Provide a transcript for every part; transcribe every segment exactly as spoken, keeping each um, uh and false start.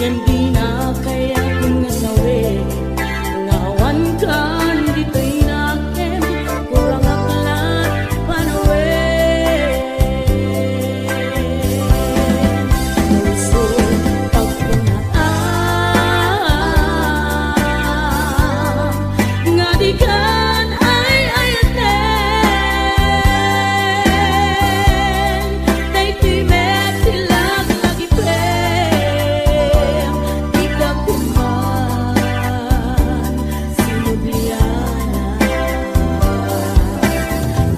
Ngem dina kayat nga sawen nga awan kan ditoy nakem, kurangak la't panawen. Puso, pagkunaam nga di kan ay-ayaten, daytoy met ti laglagipen, dika koma sinublianan.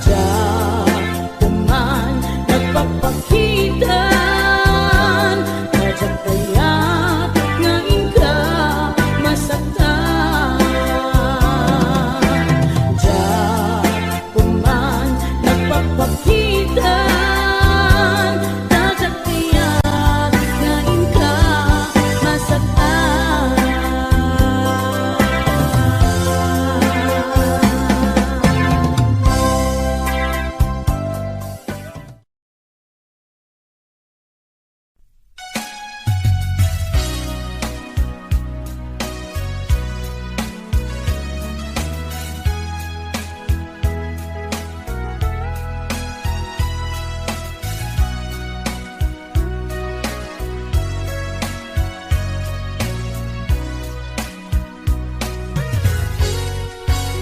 Diak koma nagpakpakitan, ta diak kayat nga inka masaktan. Diak koma nagpakpakitan, ta diak kayat nga inka masaktan.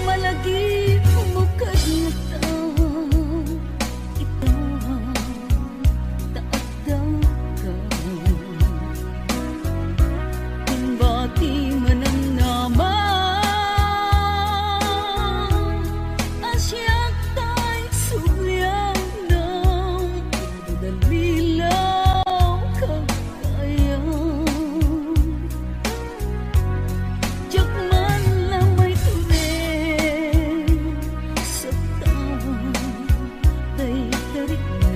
Malagipmo kadta, ita, ta addaka. Imbati manamnama a siak tay sublianam, ita dalilaw kagayam. Diak man la maitured, sakta tay tarigna.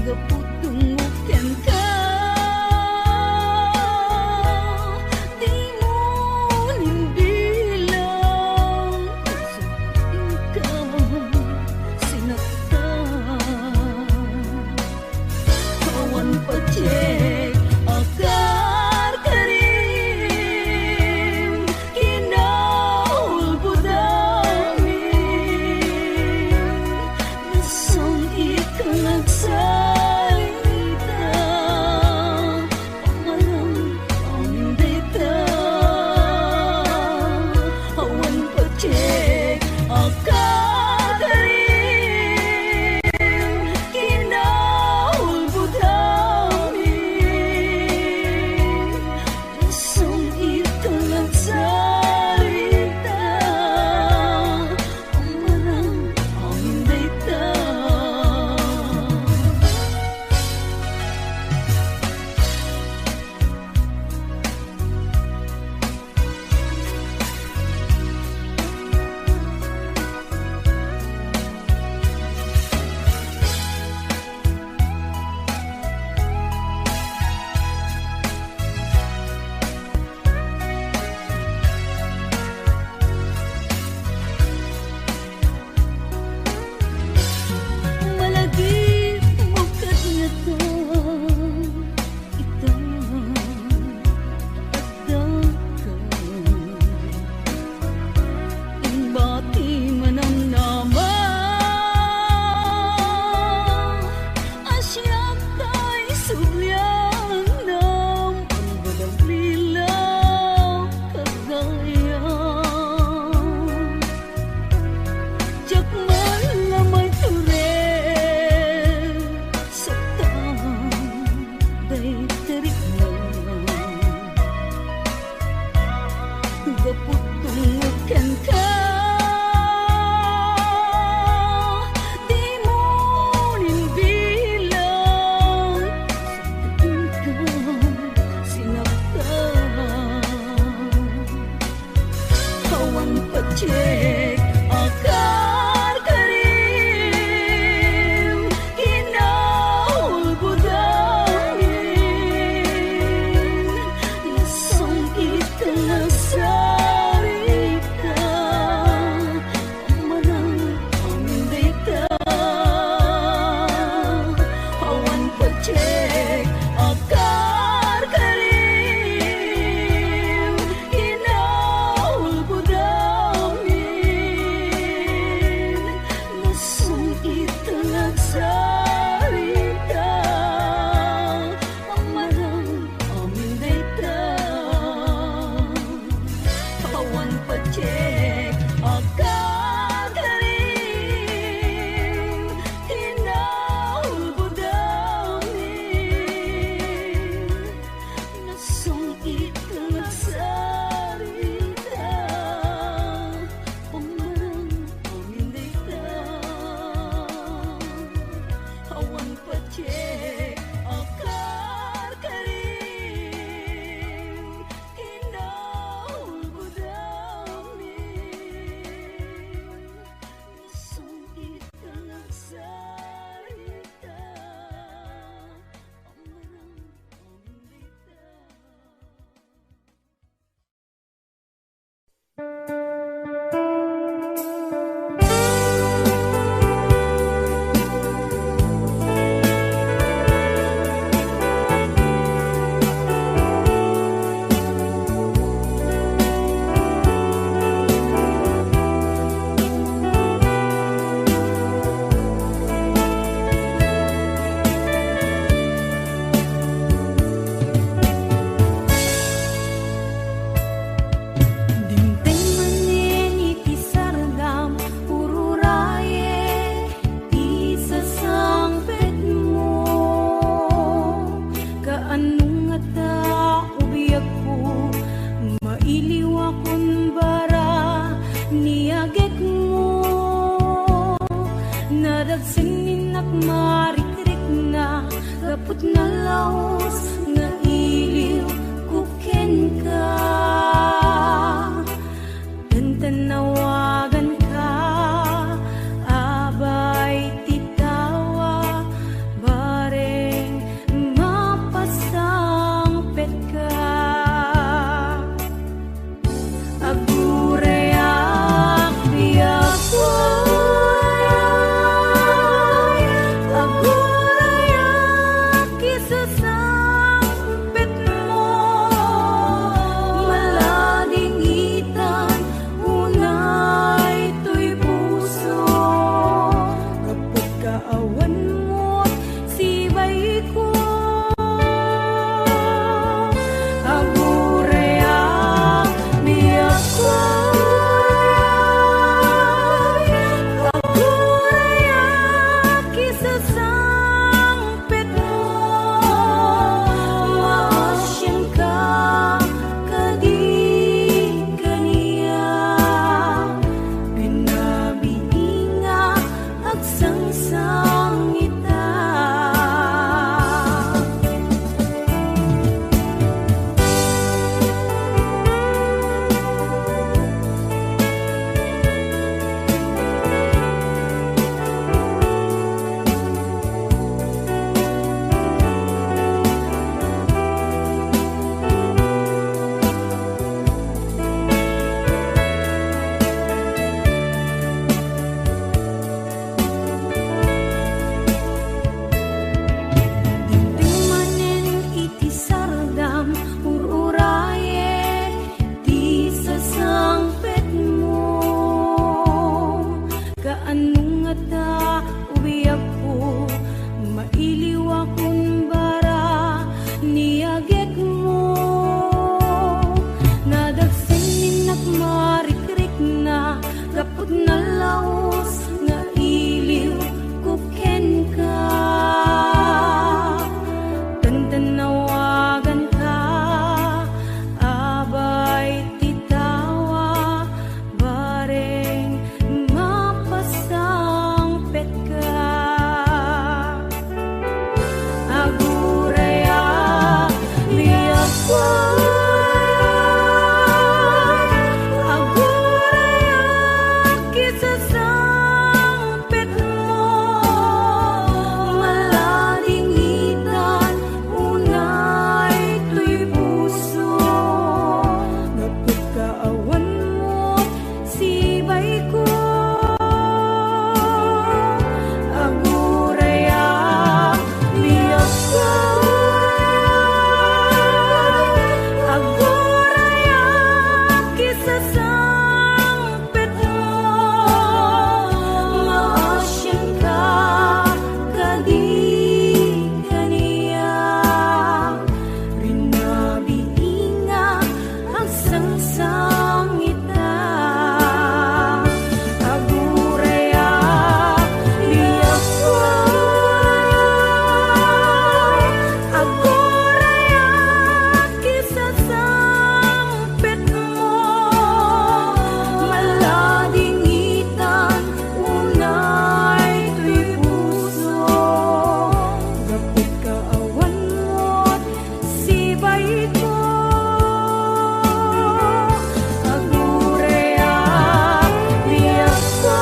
Gapu dungngo kenka, dimo nin bilang, inka sinaktan. Awan patiek a karkarim, kinaulbod amin. Nasang ika nagsalit, Put nalaus nga iliwko kenka, tantan nawaganka, abay ti tawa, bareng mapasangpetka. Agurayak, biagko, agurayak, isasangpetmo, maladingitan, unay toy puso, gapu ta awan met sibaiko. Agurayak, biagko, agurayak, isasangpetmo, maasianka kadi kaniak, binabiinga, agsangsangita. Dimdem manen iti sardam, ur-urayek ti sasangpetmo. Kaano ngata, o biagko, mailiwakon bara ni agekmo? Nadagsen ni nagmarikrikna, gapu ta nalaus nga iliwko kenka. Tantan nawaganka, abay ti tawa, bareng mapasangpetka. Agurayak, biagko, agurayak, isasangpetmo, maladingitan, unay toy puso, gapu ta awan met sibaiko. Agurayak, biagko, agurayak, isasangpetmo, maasianka kadi kaniak, binabiinga, agsangsangita. Agurayak, biagko, agurayak, isasangpetmo, maladingitan, unay toy puso, gapu ta awan met sibaiko. Agurayak, biagko,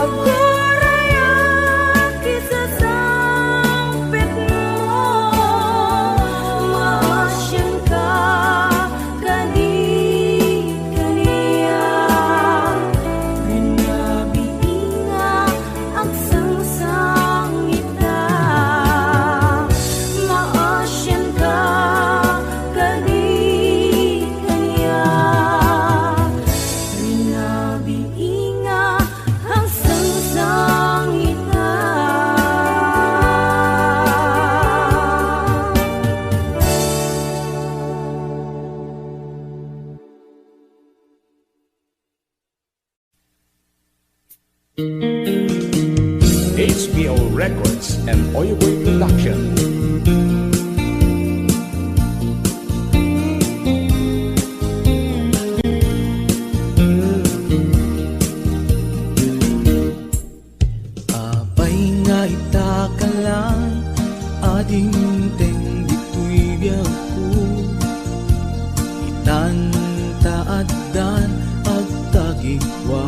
agurayak, isasangpetmo, maasianka kadi kaniak, binabiinga, agsangsangita, maasianka kadi kaniak, binabiinga, agsangsangita. H P O Records and Oyoboy Production. Apay nga Dimteng ditoy biagko, itan ta addan agtagikua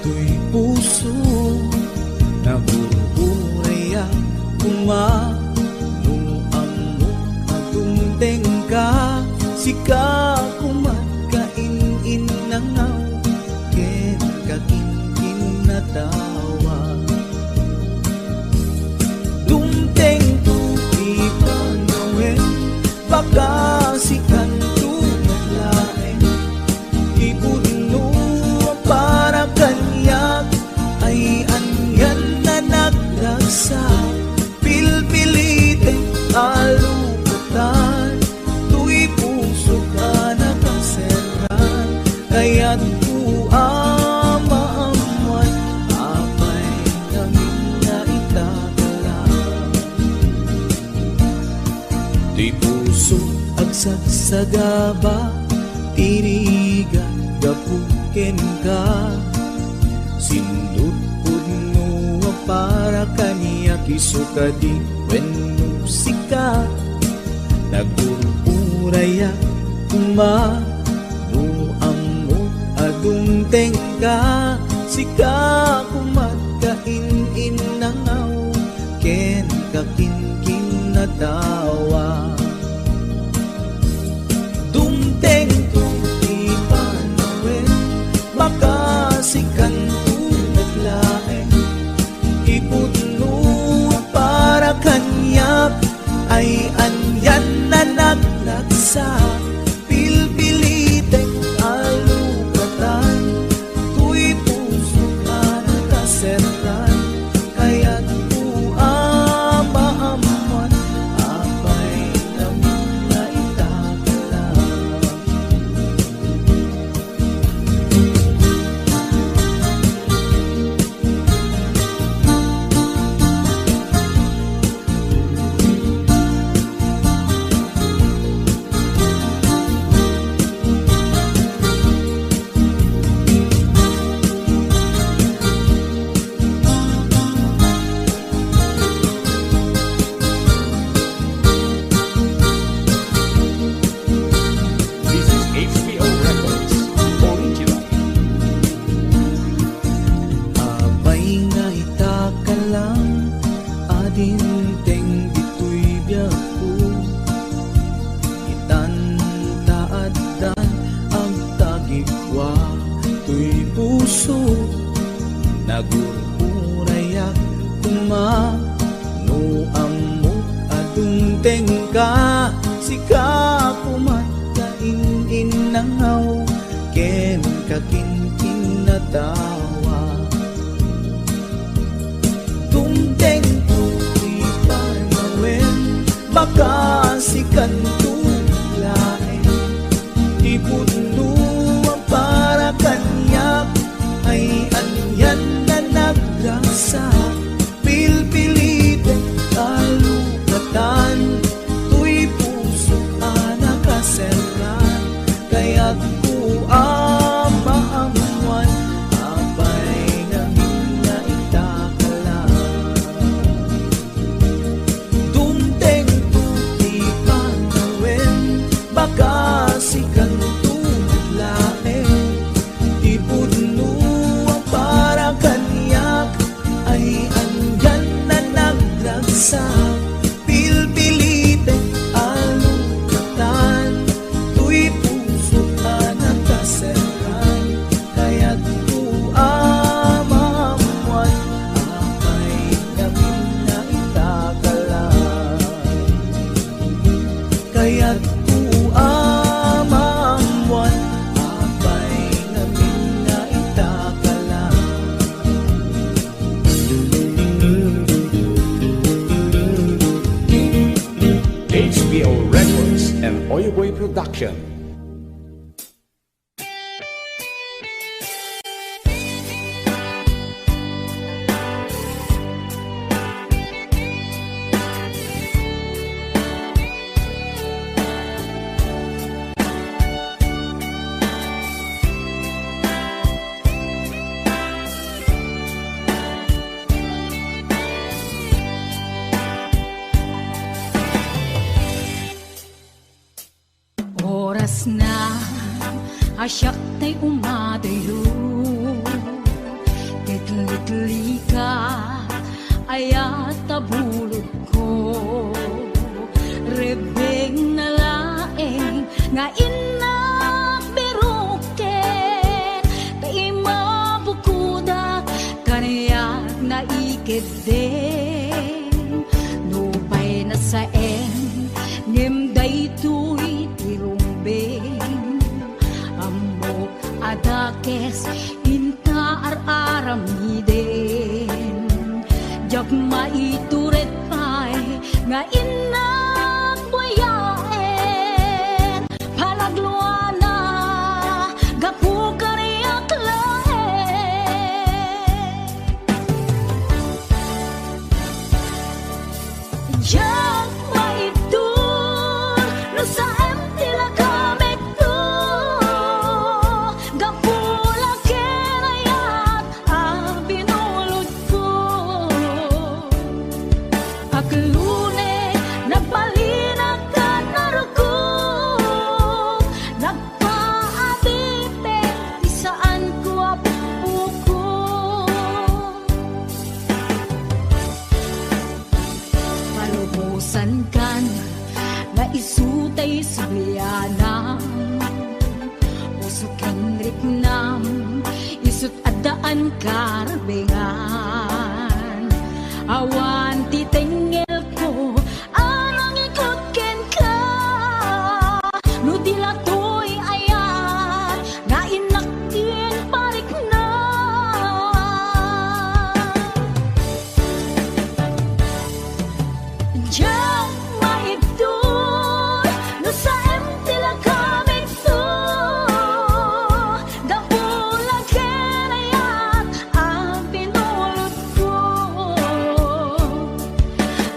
toy puso. Nagur-urayak koma no ammok a dumtengka, sika koma kain-innangaw ken kakinkinatawa. Dumtengto ti panawen, baka sikanto met laeng. Ipudno para kaniak, ay anian a nagragsak, pilpilitek a lukatan. Toy pusok a nakaserran, kayatko a maammuan, apay ngamin nga itakala. Toy pusok agsagsagaba, ti rigat gapu kenka. Sindutpudno a para kaniak, isu kadi wenno sika. Nagur-urayak koma no ammok a dumtengka, sika koma kain-innangaw ken kakinkinatawa. Dumtengto ti panawen, baka sikanto met laeng. Ipudno para kaniak, ay anian a nagragsak, pilpilitek a lukatan. Toy pusok a nakaserran, kayatko a maammuan, apay ngamin nga itakala. This is H P O Records Original. Apay nga itakala a dimteng ditoy biagko. Itan ta addan agtagikua toy puso. Nagur-urayak koma no ammok a dumtengka, sika koma kain-innangaw ken kakinkinatawa. Dumtengto ti panawen, baka sikanto laeng. Ipudno a para kaniak, ay anian a nagragsak, pilpilitek a lukatan. Toy pusok a nakaserran, kayatko a maammuan, apay ngamin nga itakala. Dumtengto ti panawen, baka sikanto met laeng. Ipudno a para kaniak, ay anian a nagragsak, pilpilitek a lukatan. Toy pusok a nakaserran, kayatko a maammuan, apay ngamin nga itakala. Kayatko a maammuan, apay ngamin nga itakala. H B O Records and Oyoboy Production. Na, a siak tay umadayo, ket liklika, ayat a bulodko. Rebbengna laeng nga innak biroken, ta imabukodak, kaniak naiked den. Nupay nasaen, ngem daytoy ti rumbeng. Ammok a dakes inta ar-aramiden. Diak maitured pay nga innak buyaen. Panagluana, gapu kaniak laeng. Diak maibtur no saem ti nagamekto, gapu la ken ayat a binulodko. Aglune, nagbalinak ken narukop, nagpaadipen ti saanko a bukbukor. Palubosankan nga isu tay sublianam, puso ken riknam, isut' addaan karbengan. Awan ti tengngelko a nangikut kenka, no di la toy ayat nga innak ti parikna. Diak maibtur no saem ti nagamekto, gapu la ken ayat a binulodko.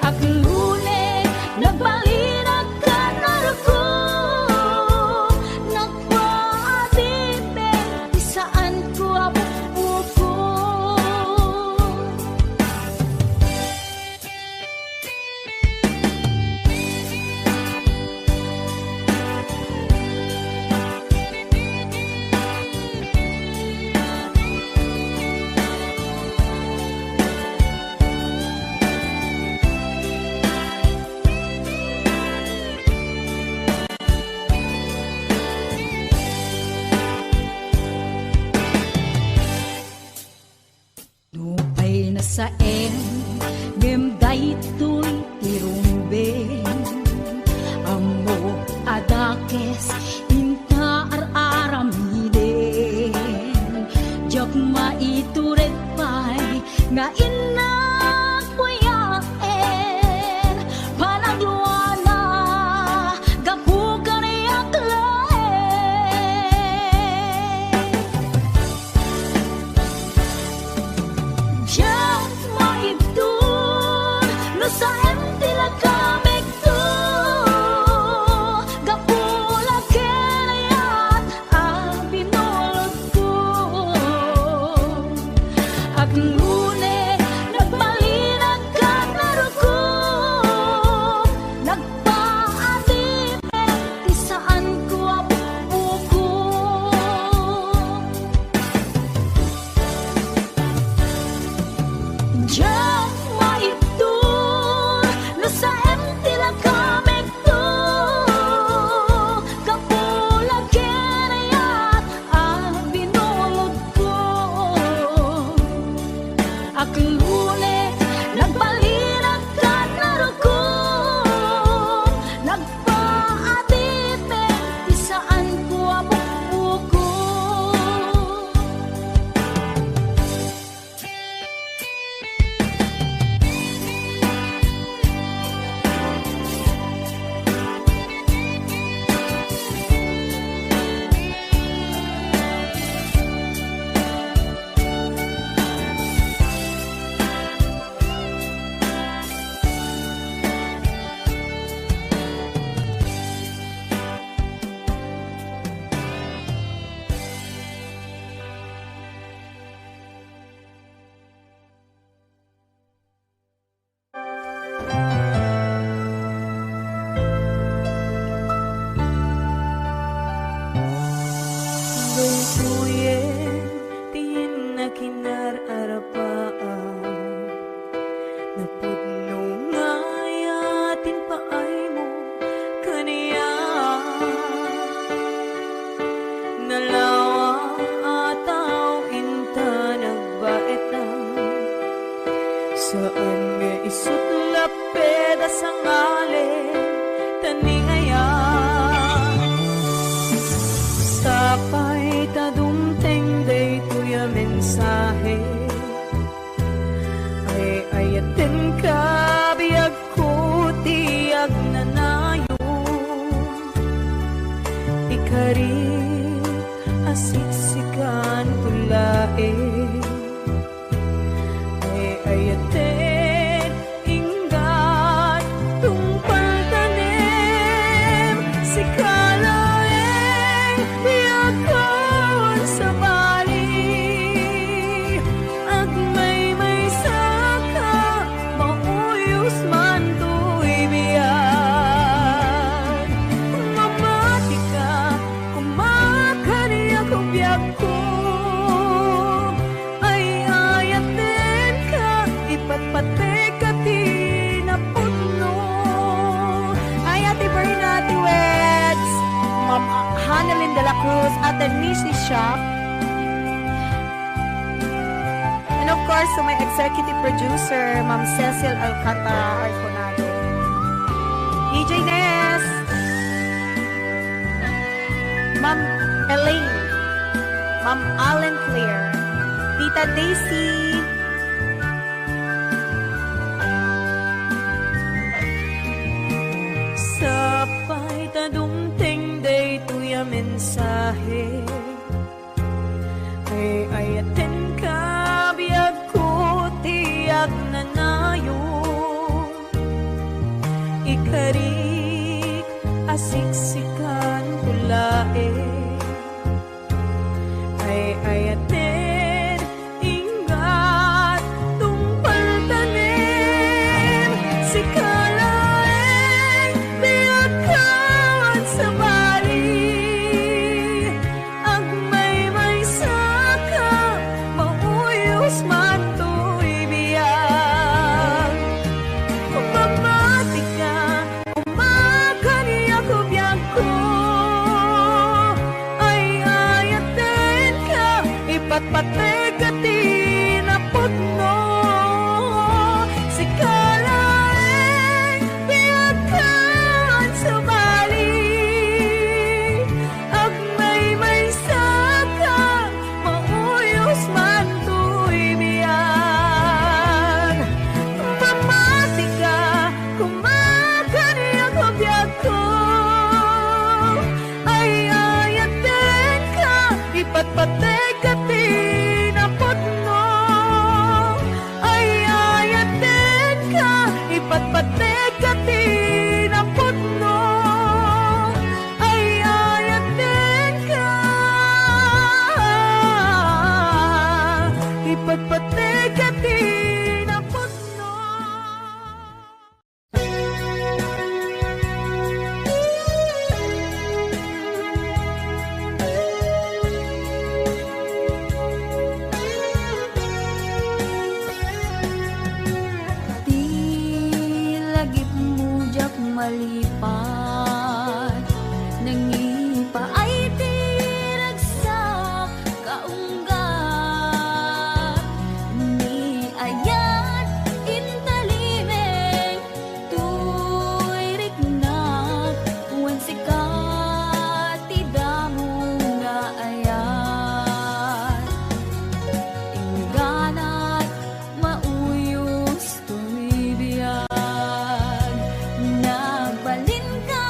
Aglune, nagbalinak ken narukop, nagpaadipen ti saanko a bukbukor. Nupay nasaen, ngem daytoy ti rumbeng. Ammok a dakes inta ar-aramiden. Diak maitured pay nga innak buyaen. Panagluana, gapu kaniak laeng. Diak maibtur no saem ti nagamekto, gapu la ken ayat a binulodko. Aglune, nagbalinak ken narukop, nagpaadipen ti saanko a bukbukor. Diak maibtur Napudno nga ayat ti impaaymo kaniak. Nalawa a tao inta nagbaetan. Saan nga isut laped a sangalen ta ni ayat. Sapay ta dumteng daytoy a mensahe. Ay-ayatenka, biagko ti agnanayon. Ikarik a siksikan to laeng. Ay-ayaten, inggat, tungpal tanem, sika laeng, biagko, sabali. Agmaymaysa ka, mauyos man toy biag. Mamati ka, koma kaniak, biagko. Ay-ayatenka, ipatpatekka ti napudno. Ay, Ate Berna, Ate Weds, Ma'am Hanalyn de la Cruz, Ate Missy Shop. And of course, to my executive producer, Ma'am Cecil Alcantara Arconado. D J Ness, Ma'am Elaine, Ma'am Allen Claire, Tita Daisy. Sapay ta dumteng daytoy a mensahe. Ay-ayatenka, biagko ti agnanayon. Ikarik a siksikan to laeng. Ay-ayaten, inggat, tungpal tanem, sika laeng, biagko a sabali. Agmaymaysa ka, mauyos man toy biag. Mamati ka, koma kaniak, biagko. Ay-ayatenka, ipatpatekka ti napudno. Sika laeng, biagko a sabali. Agmaymaysa ka, mauyos man toy biag. Mamati ka, koma kaniak, biagko. Ay-ayatenka, ipatpatekka ti napudno. Ay-ayatenka, ipatpatekka ti napudno. Ay-ayatenka, ipatpatekka ti napudno. Ti lagipmo diak malipat, nangipaay ti ragsak, kaunggat ni ayat intalimeng toy riknak, wen sika ti damo nga ayat. Ingganat, mauyos toy biag. Nagbalinka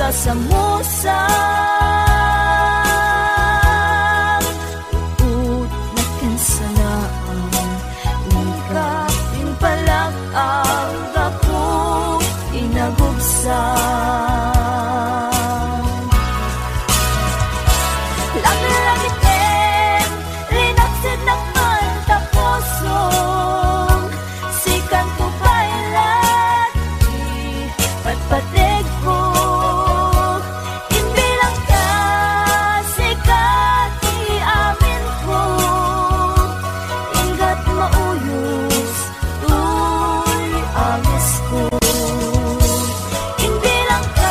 Samusang utnak ken sanaam, ika impalak-am gapu inagubsam. Langlagitem, linaksidnak man ta pusong, sikanto pay la ti patpategko. Imbilangka, sika ti aminko, inggat mauyos toy angesko. Imbilangka,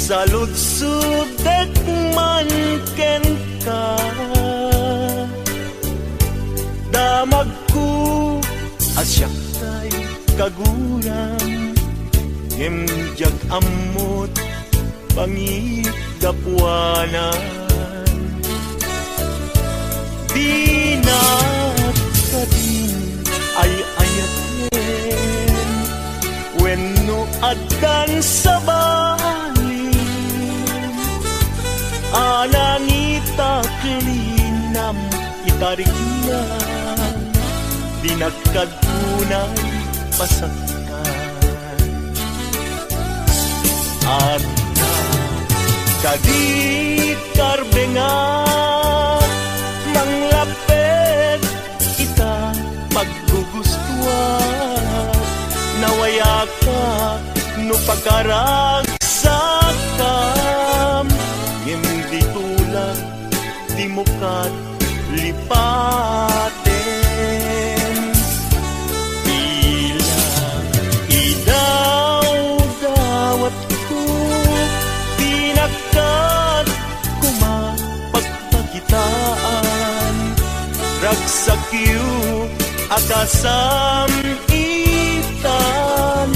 Saludsodek man kenka, damagko a siak tay kaguram, ngem diak ammot panggapuanan. Dinak kadin ay-ayaten wenno addan sa balin a nangitak linam ita riknam, dinak kad unay pasaktan. Adda kadi karbengak manglaped ita paggugustuak, nawayaka no pakaragsakam, ngem ditola ti mukat lipaten. Ila idawdawatko, dinak kad koma pagpakitaan, ragsakyo a kasam-itan,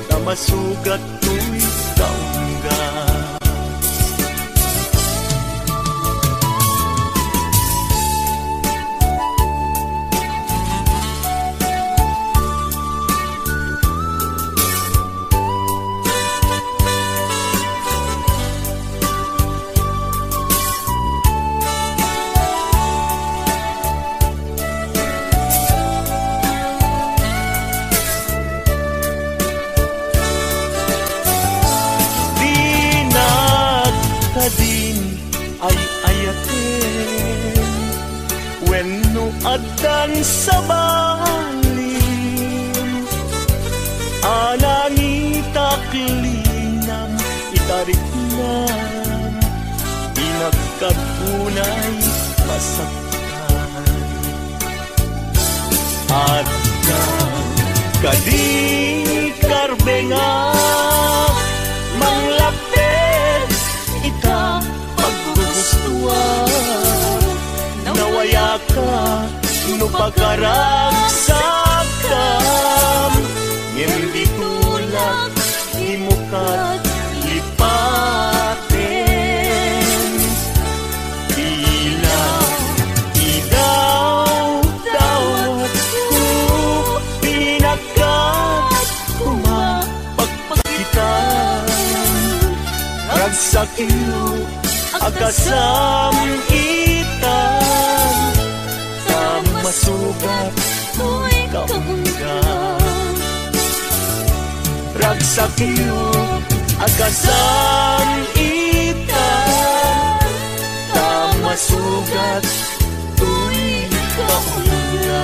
ta masugat toy kaungga. Dinak kadin ay-ayaten wenno addan sa balin a nangitak linam ita riknam, dinak kad unay masaktan. Adda kadi karbengak manglaped ita paggugustuak, nawayaka no pakaragsakam, ngem ditola ti mukat lipaten. Ila idawdawatko, dinak kad koma pagpakitaan, ragsakyo a kasam-itan, ta masugat toy kaungga. Ragsakyo a kasam-itan, ta masugat toy kaungga.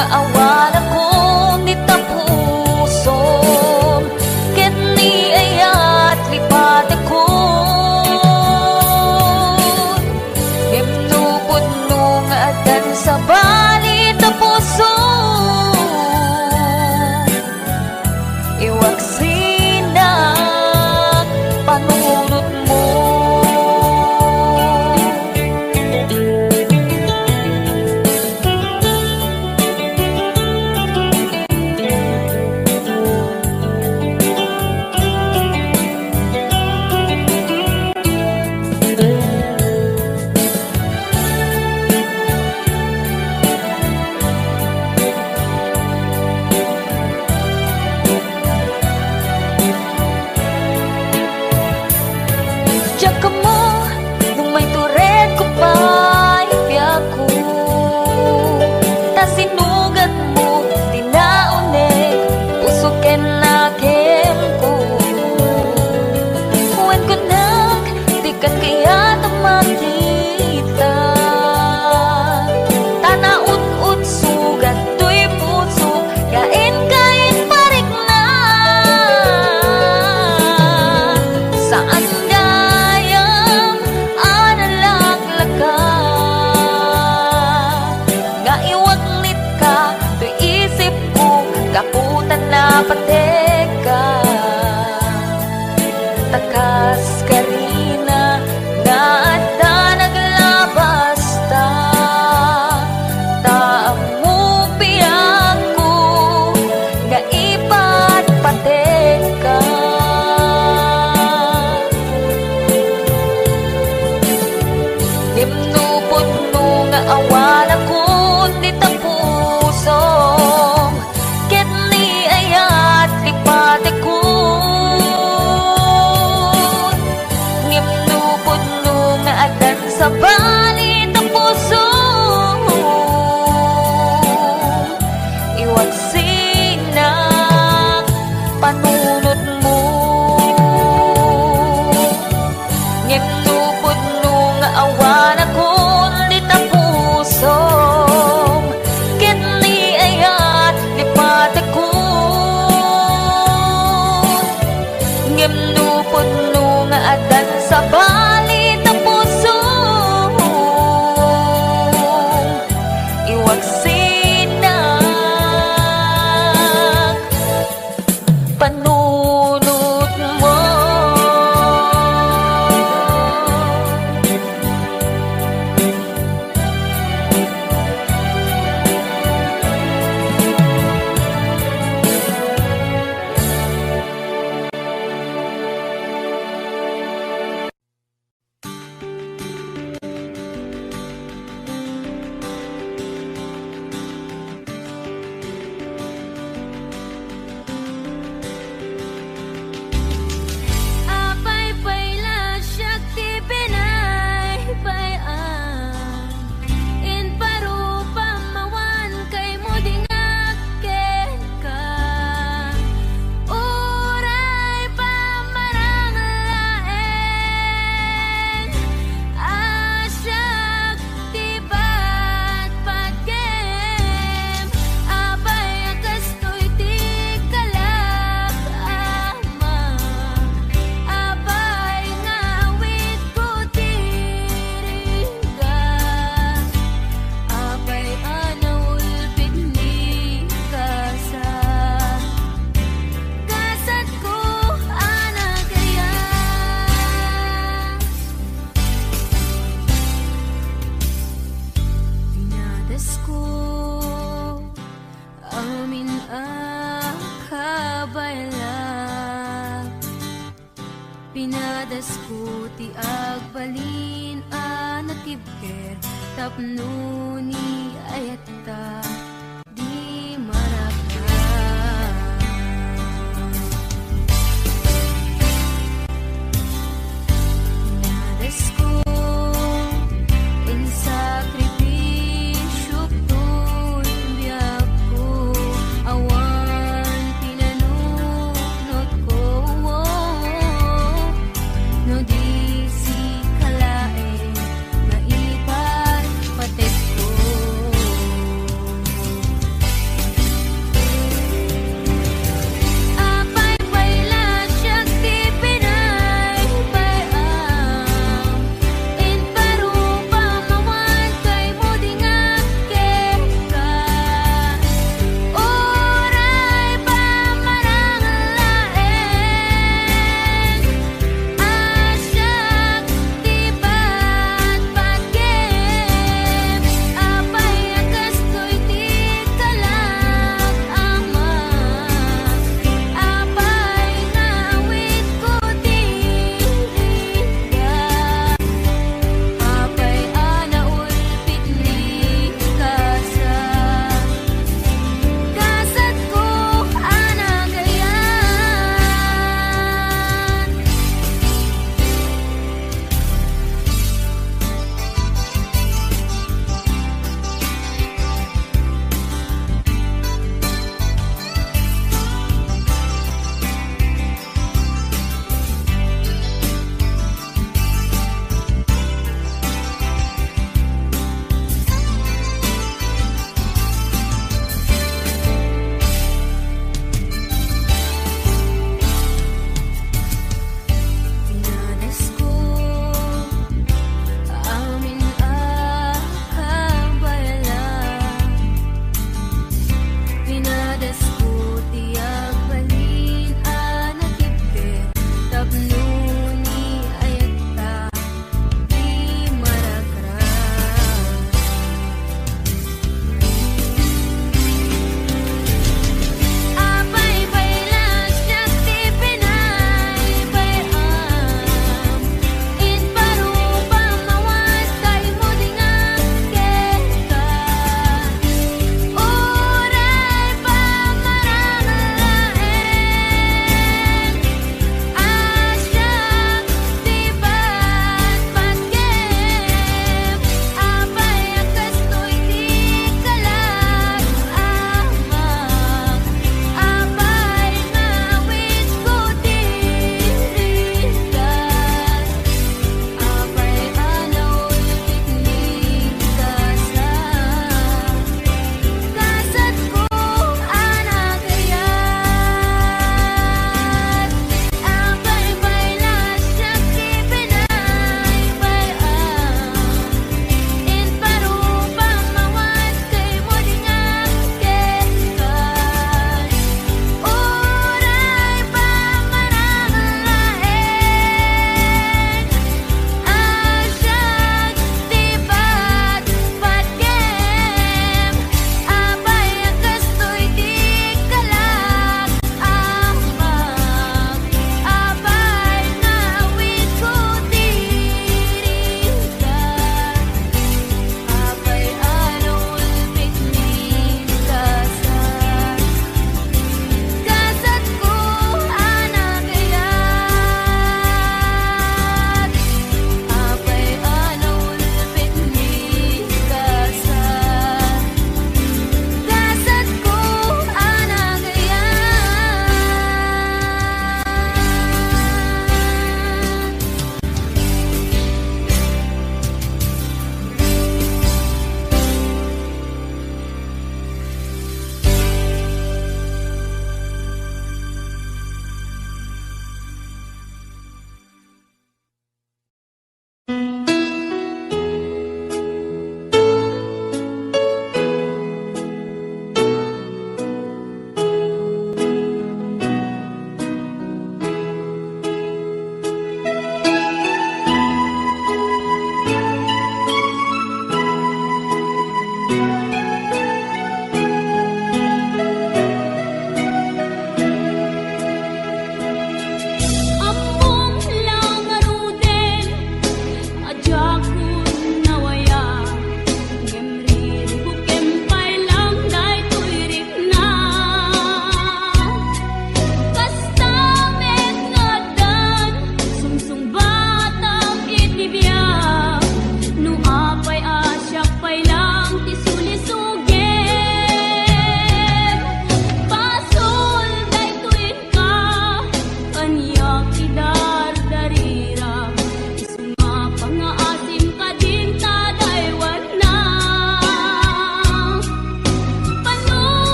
Awan a kun ni tapusom, ket ni ayat lipatekon. Ngem no pudno nga addan sabali tapusom, iwaksinak panunotmo. Diak ammo no maituredko pay biagko, ta sinugatmo ti naunig, puso ken nakemko. Wen kunak, dikan kayat a makita, ta naut-ot sugat toy puso nga inka inparikna. Saan gayam a nalaklaka nga iwagnitka toy isipko gapu ta napatekka. Ta kas karina nga adda naglabasta, ta ammok biagko nga ipatpatekka. Ngem no pudno nga awan a kun ni tapusom, ket ni ayat lipatekon. Ngem no pudno nga addan sabali tapusom, iwaksinak panunotmo. Ngem no pudno nga awan a kun ni tapusom, ket ni ayat lipatekon. Ngem no pudno nga addan sabali tapusom, iwaksinak panunotmo. Apay pay la siak ti binaybayan, imparupam awan kaymo di ngak kenka. Uray pamarang laeng a siak ti patpatgem, apay a kastoy ti kalak, Ama? Apay nga awitko ti rigat? Apay a naulpit ni kasa? Kasatko a nagayat. Pinadasko amin a kabaelak. Pinadasko ti agbalin a natibker tapno ni ayatta di maragsak. Pinadasko in sakrifisiok toy biagko, awan pinanunotko no di sika laeng nga ipatpatekko.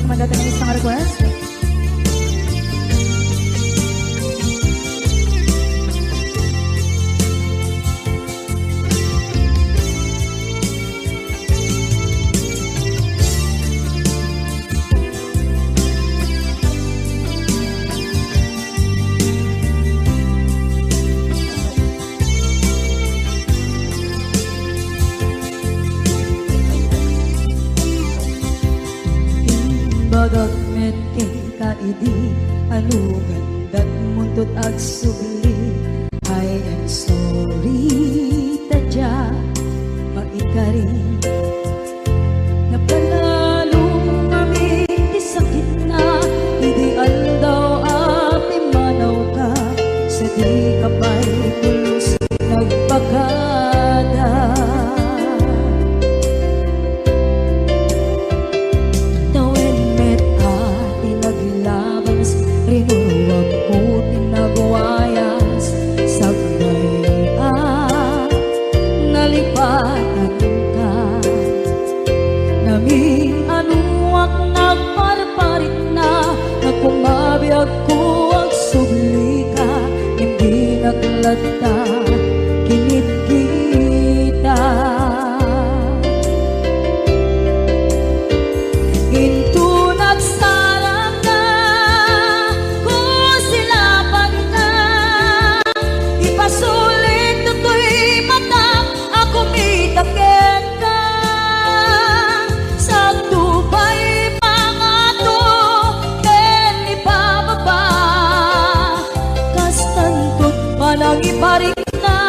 Madata nga isang request. Imbagak met kenka idi, anu nga indatmo into't agsubli. I am sorry, ta dia maikari. Napalalo ngamin ti sakitna idi aldaw a pimmanawka, sadika pay pulos nagpakada. Tawen met a ti naglabas, rinuruakko ti nagwayas, sakbay a nalipatanka. Namin-anuak nagparparikna, nagkumabiagko agsublika, ngem dinak latta kinitkita. Intonak sarangka, kusilapanka, ipasulit toy matak a kumita kenka. Sakto pay pangato ken ipababa, kastanto't panangiparikna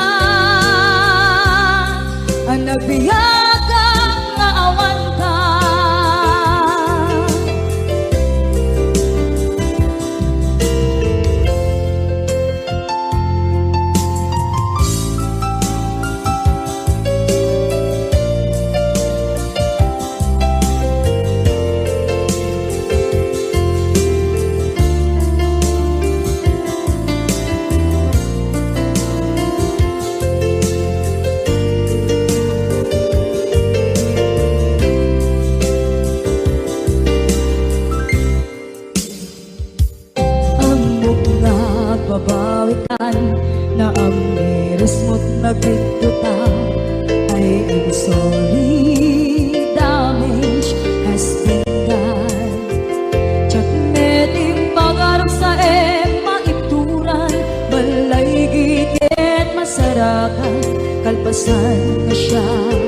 a nagbiagak nga awanka. Ammok nga agbabawikan, naamirismo't nagbiddota. I am sorry, damage has been done. Diak met impagarupsaem maibturan, balaygi ket masarakan, kalpasan nga siak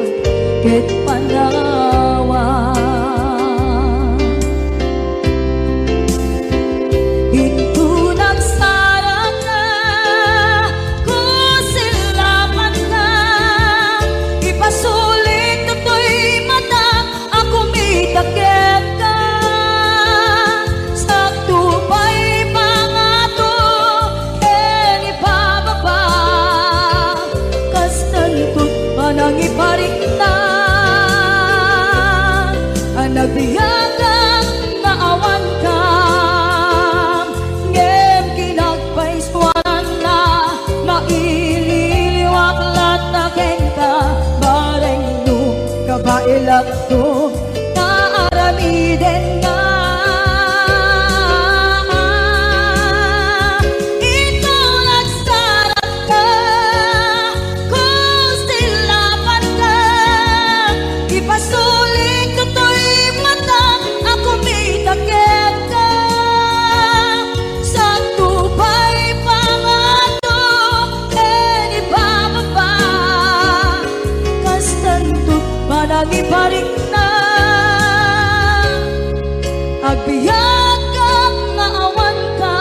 ket panawan. Intonak sarangka, kusilapanka, ipasulit toy matak a kumita kenka. Sakto pay pangato ken ipababa, kastanto't panangiparikna a nagbiagak nga awanka. Ngem kinagpaisuananna, maililiwak latta kenka, bareng no kabaelakto nga aramiden nga. Intonak sarangka, kusilapanka, ipasulit toy matak a kumita kenka. Sakto pay pangato ken ipababa, kastanto't panangiparikna, agbiagak nga awanka.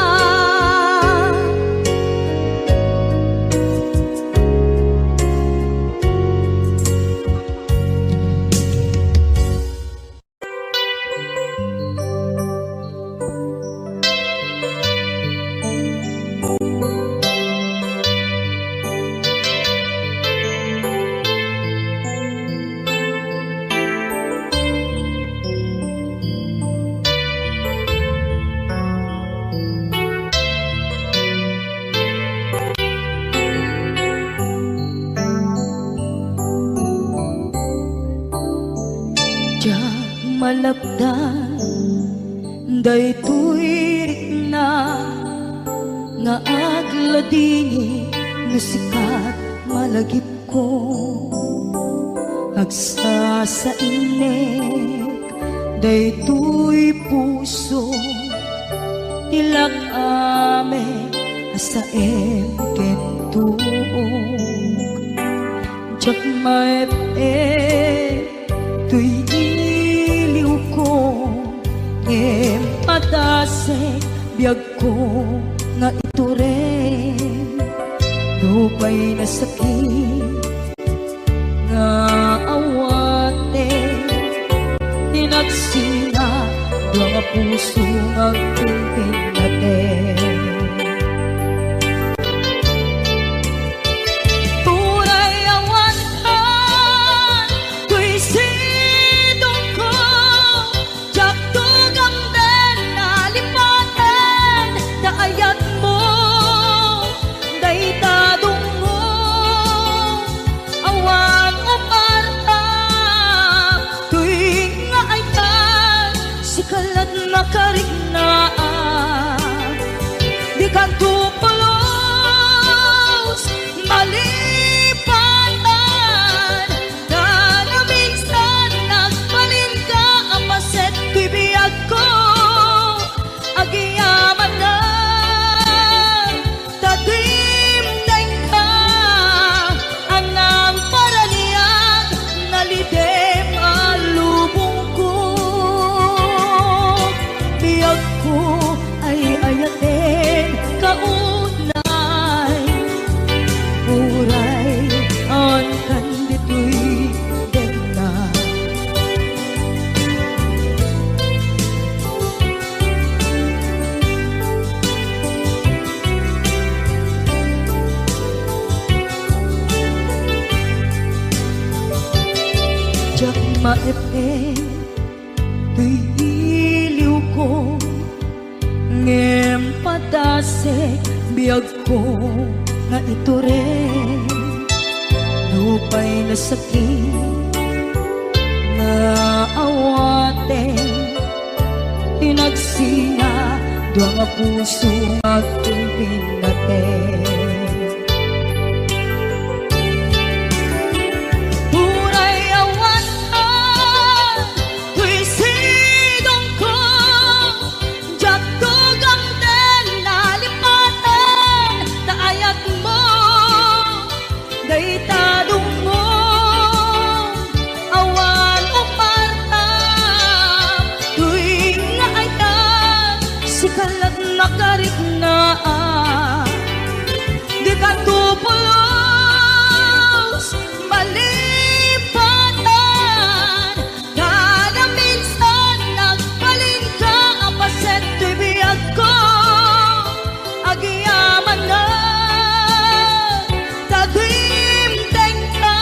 Diak malapdan Daytoy rikna nga agladingit no sika malagipko. Agsasainek daytoy puso, ti lak-am a saem ken tuok. Diak maep-ep toy iliwko, ngem padasek biagko nga itureng. Nupay nasakit nga awaten, ti nagsina dua nga puso nga agpinpinnaten. Uray awan toy sidongko, diak tugamden a lipaten ta ayatmo dayta dungngo. Awan uparta toy nga ayat, sika lat makariknaak. Dikanto pulos malipatan, ta naminsan nagbalinka a paset toy biagko. Agyamanak ta dimdengka, a nangparaniag, nalidem a lubongko. Biagko ay ayaten kaunay, uray awan kan ditoy denna. Diak maep-ep toy iliwko, ngem padasek biagko nga itureng. Nupay nasakit nga awaten, ti nagsina dua nga puso nga agpinpinnaten. Uray awan toy sidongko, diak tugamden a lipaten ta ayatmo dayta dungngo. Awan uparta toy nga ayat, sika lat makariknaak. Dikanto pulos malipatan, ta naminsan nagbalinka a paset toy biagko. Agyamanak ta dimdengka,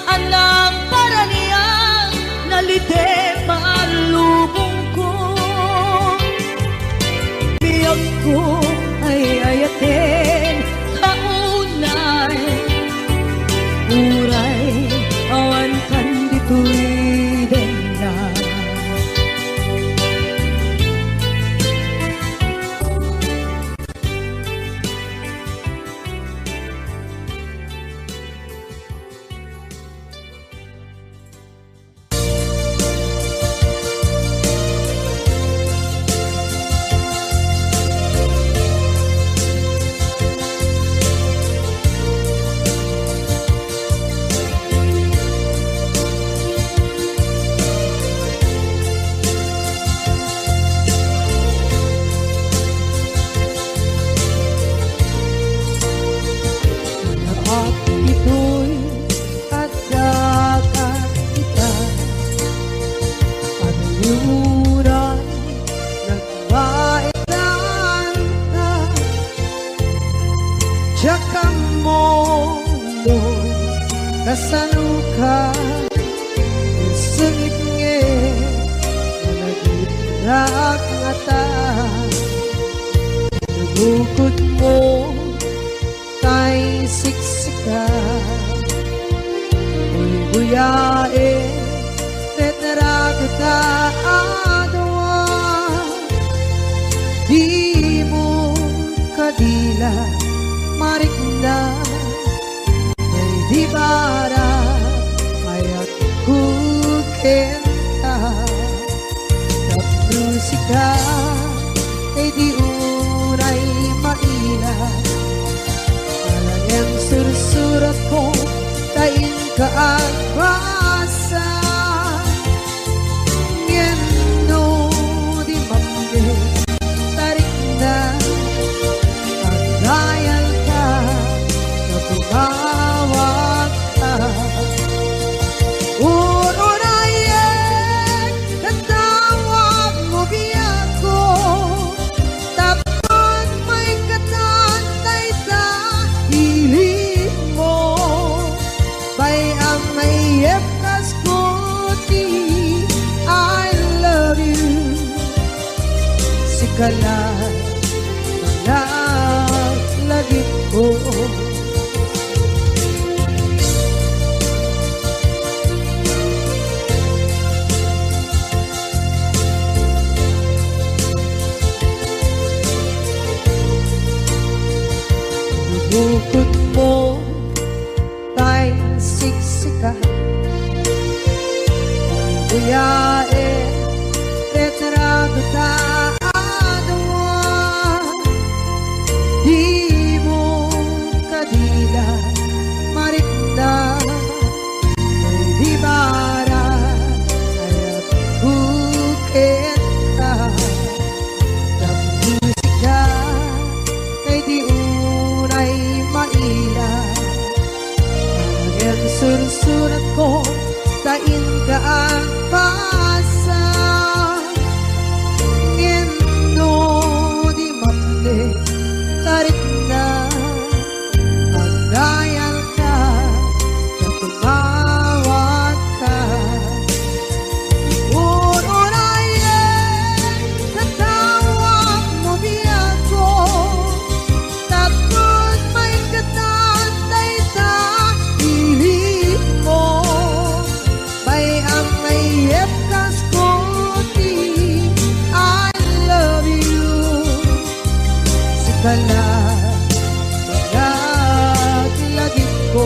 a nangparaniag, nalidem a lubongko. Biagko ay ayaten kaunay, uray awan kan ditoy denna. Naap ditoy adda ita, ano uray nagbaetan ta. Diak ammo no kasanoka, sungit ngarud, nagitdak ngata. Nagukod mo tay siksika, buybuyaen, tetragta a dua. kenta. Tapno sika, ay di unay maila. Alangen sursuratko, ta inka agbasa. Ngem no di mappek, tarikna, agdayalka, ta tumawagka. Ur-urayek, tatawagmo biagko, tapno maikatan dayta ilinmo. Bay-am, maiyep kas kuti, I love you. Sika la, la, lagipko. Bukutmo tay siksika. Uyaen, retrato ta a dua. Dimo kadila marikna, di bara ayat bukenta. Tapno sika, tay di unay maila. Ngem sursuratko, ta inka agbasa. Ngem no di mappek, tarikna, agdayalka, ta tumawagka. Ur-urayek, tatawagmo biagko, tapno maikatan dayta ilinmo. Bay-am, maiyep kas kuti, I love you. Sika la, laglagipko.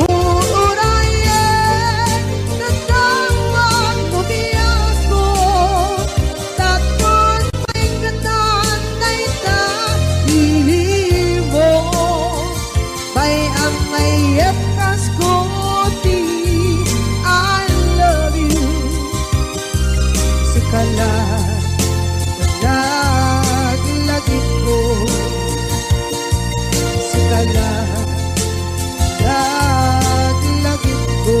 Ur-urayek, tatawagmo biagko, tapno maikatan dayta ilinmo. Bay-am, maiyep kas kuti, I love you. Sika la, laglagipko. Sika la, laglagipko.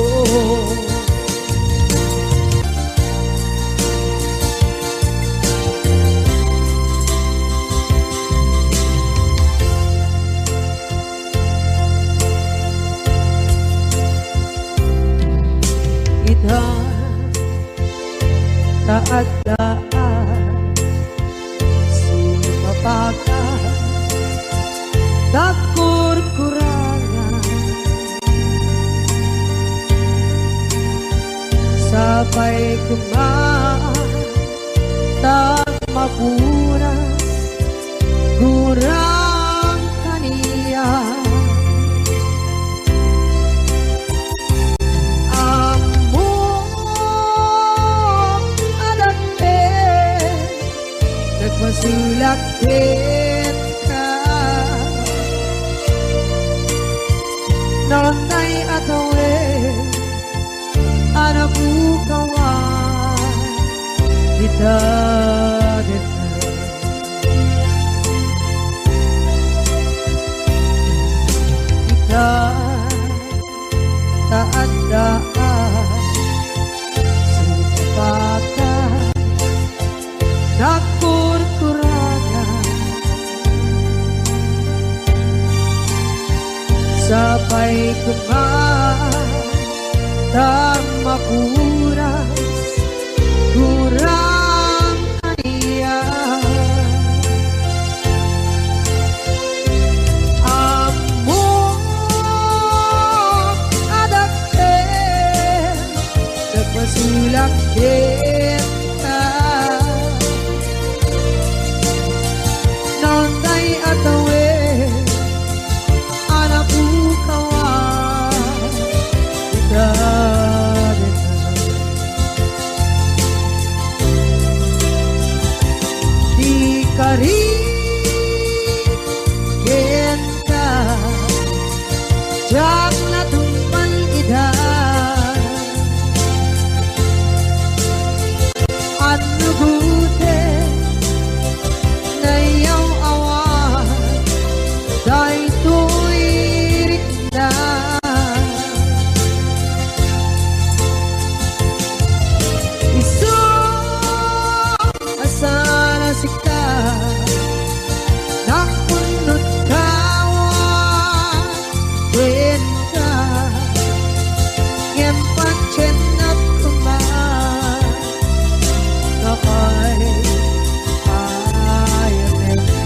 Ita, ta adda a sumapaka, nagkurkurangan. Sapay koma, ta mapuras gurang kaniak. Ammok a dakkel, nagpasulak kenka. Nalantay a tawen, a napukawan ita dita. Ita, ta adda a sumapaka, nagkurkurangan. Sapay koma, ta mapuras gurang kaniak. Ammok a dakkel, nagpasulak kenka. Nalantay a tawen, a napukawan ita dita. Ikari kenka, diak natungpal ida. Annugoten, nayaw-awan daytoy rikna. Isu a saan a sika, nakunot kawan kenka, ngem patiennak koma, no ay ayatenka.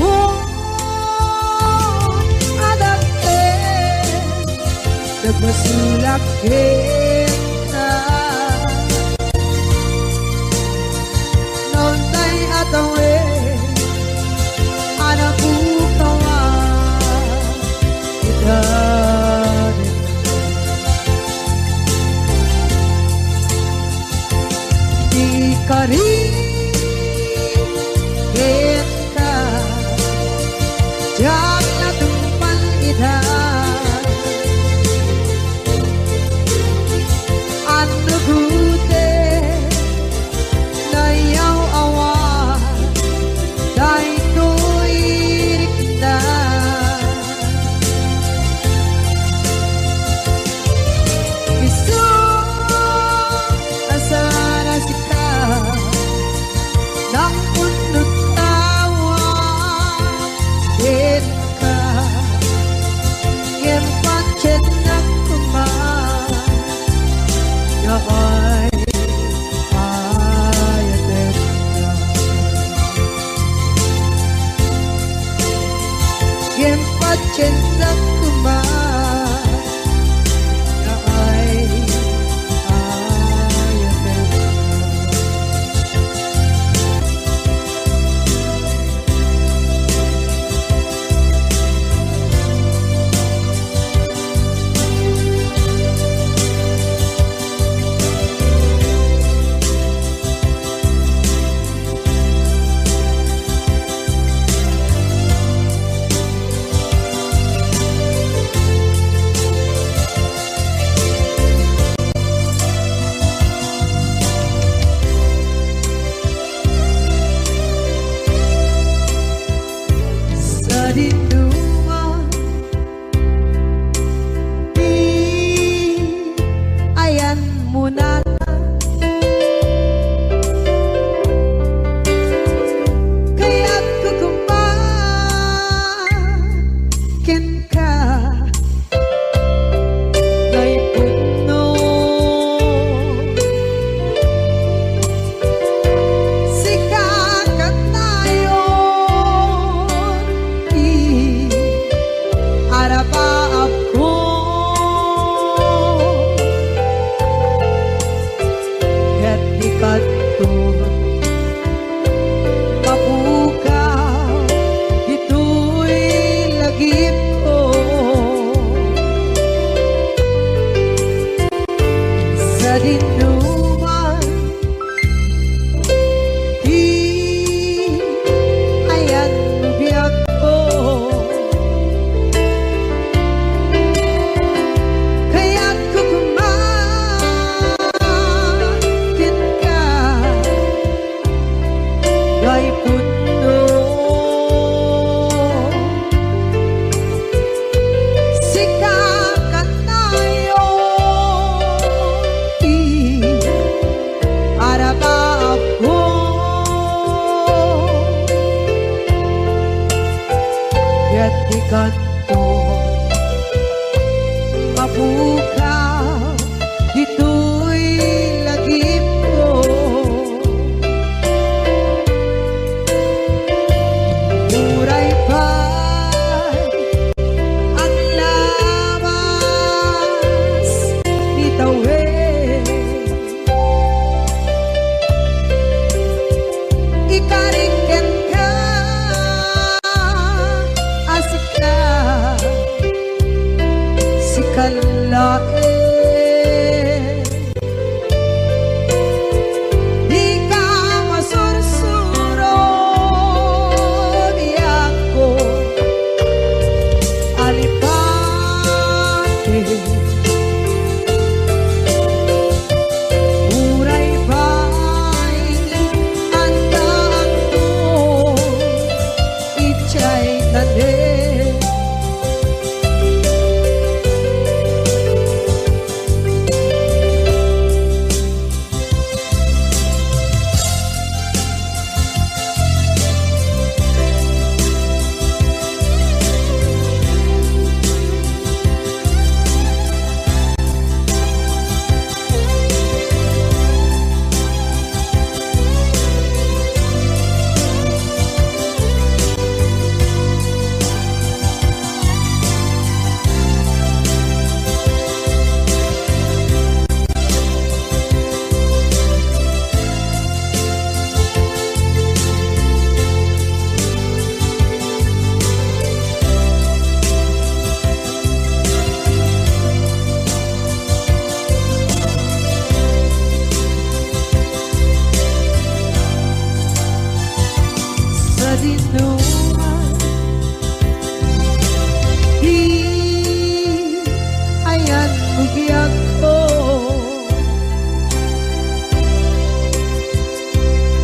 Ammom a dakkel, nagmasulak kenka. Nunay a tawen a napukawan ita. Ikari kenka, diak natungpal ida. Annugoten, nayaw-awan daytoy rikna. Isu a saan a sika, nakunot kawan kenka, ngem patiennak koma, no ay ayatenka. Ngem patiennak koma, no ay ayatenka. Sadinoman, ti ayanmo natan. Kayatko koma kenka, naipudno. Sika kanayon ti arapaapko, ket di kadto mapukaw ditoy lagipko. Sadinoman ti ayanmo biagko. Kayatko koma kenka, Di ayanmo biagko,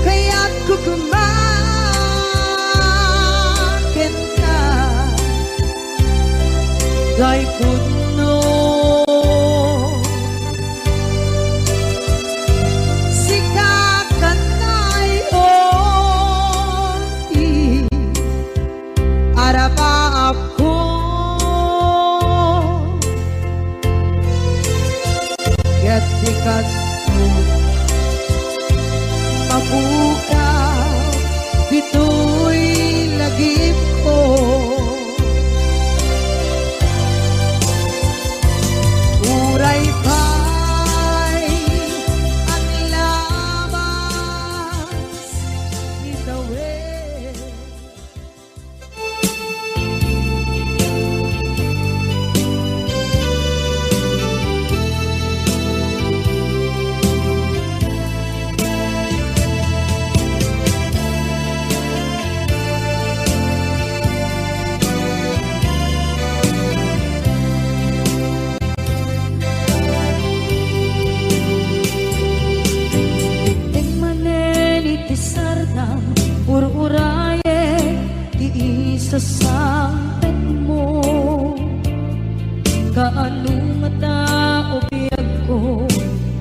kayatko koma kenka, dayputno. Sika kanayon ti arapaapko, ket di kano mapukaw ditoy lagipko. Uray pay aglabas ni Dawid. Item manen iti sardam, ur-urayek ti isasangpetmo. Kaano ngata, o biagko,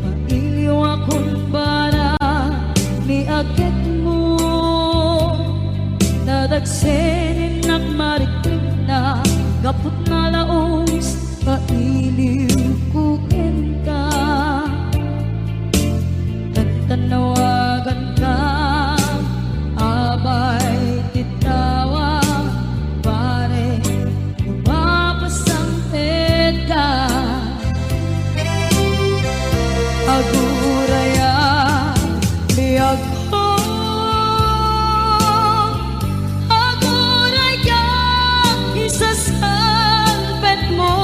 mailiwakon para ni agekmo. Nadagseninnak marikrikna gapu ta nalaus nga iliwko kenka. Tantanawaganka, abay ti tawag, pare, mapasangpetka. Aguraya, biagko, aguraya, isasangpetmo.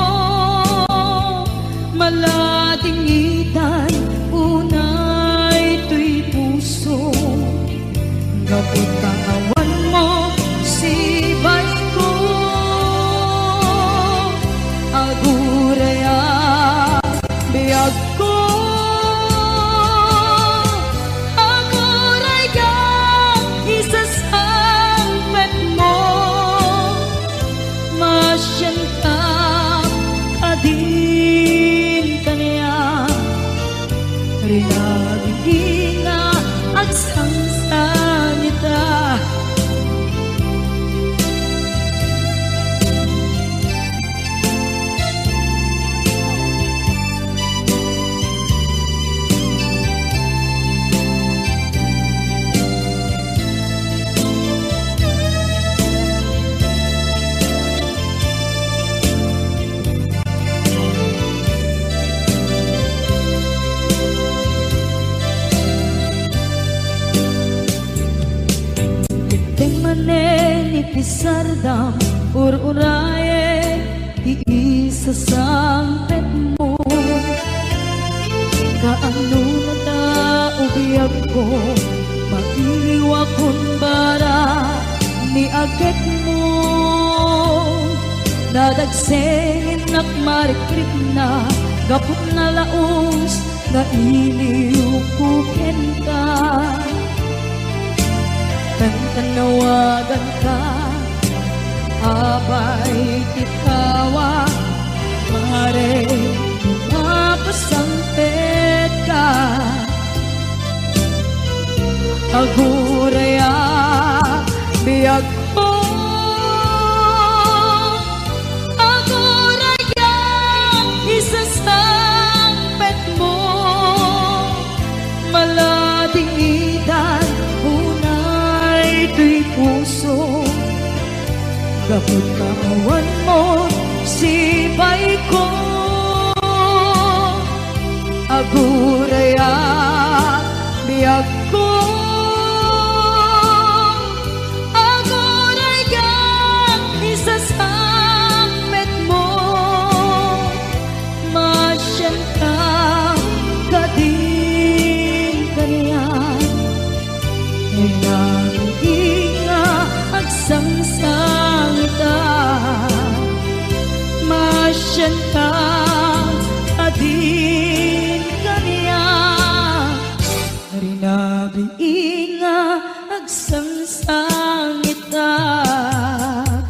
Maladingitan unay toy puso, gapu ta awanmo sibayko. Aguraya, biagko, aguraya, isasangpetmo. Masianka kadin kaniak, rinabingi nga agsangsangita. Item manen iti sardam, ur-urayek ti isasangpetmo. Kaano ngata, o biagko, mailiwakon para ni agekmo. Nadagseninnak marikrikna gapu ta nalaus nga iliwko kenka. Tantanawaganka, abay ti tawag, pare, mapasangpetka. Aguraya, biagko, aguraya, isasangpetmo. Maladingitan unay toy puso, gapu ta awanmo sibayko. Aguraya, biagko, aguraya, isasangpetmo. Masianka kadin kaniak, rinabingi nga Sinabi nga agsangsangitak.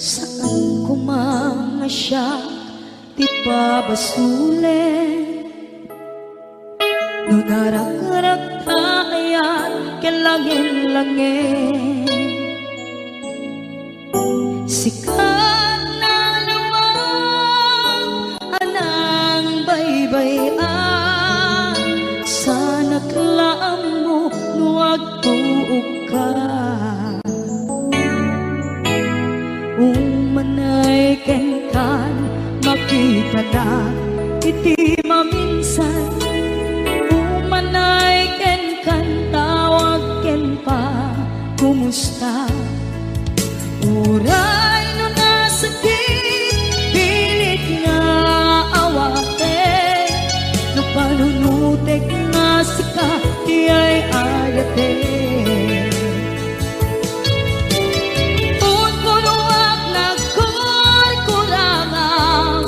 Saan koma nga siak ti pabasolen. No narakrak ta ayat ken langin-langin, sika nalawag a nangbaybay-an, saanak la ammo no agtuokka. Umanay kenkan, makitanak iti maminsan. Umanay kenkan, tawag ken pa, kumusta? Uray no nasakit, pilit nga awaten, no panunutek nga sika ti ay-ayaten. Unpunoak nagkurkurangam,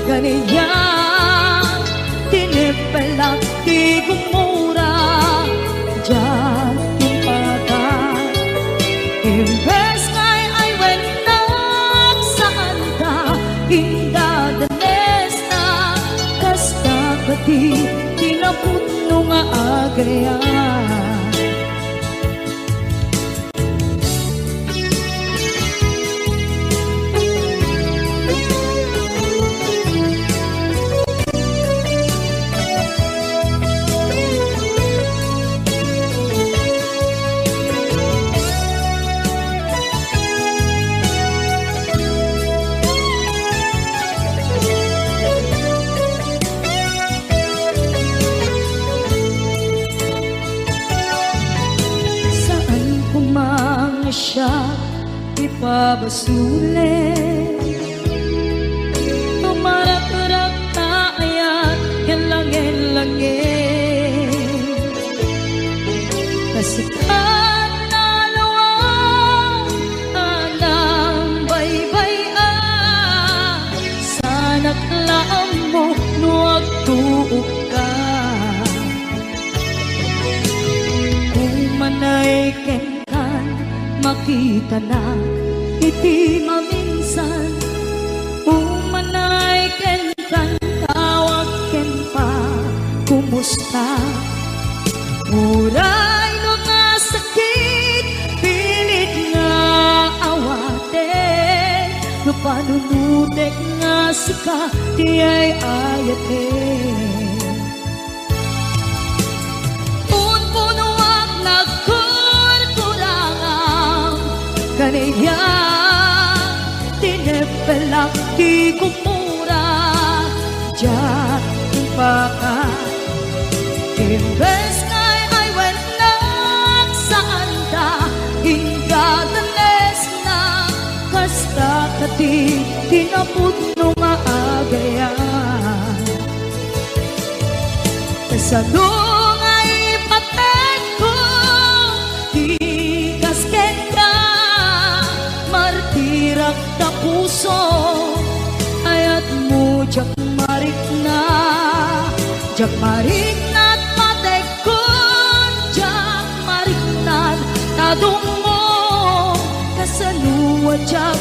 ganiak, tineppelak ti gumura, diak impaka. Imbes nga ay-aywennak, saanta indadanesna, kasta kadi ti napudno nga agayat. Saan koma nga siak ti pabasolen. Tumarakrak ta ayat ken langin-langin. Ta sika nalawag a nangbaybay-an, saanak la ammo no agtuokka. Umanay kenkan, makitanak iti maminsan. Umanay kenkan, tawag ken pa, kumusta? Uray no nasakit, pilit nga awaten, no panunutek nga sika ti ay-ayaten. Unpunoak nagkurkurangam, kaniak tineppelak ti gumura, diak impaka. Imbes nga ay-aywennak, saanta indadanesna, kasta kadi ti napudno nga agayat. Kasano nga ipatengko ti kas kenka, martirak ta puso, ayatmo diak marikna, diak marikna a patekkon, diak marikna a dummo, kasano a diak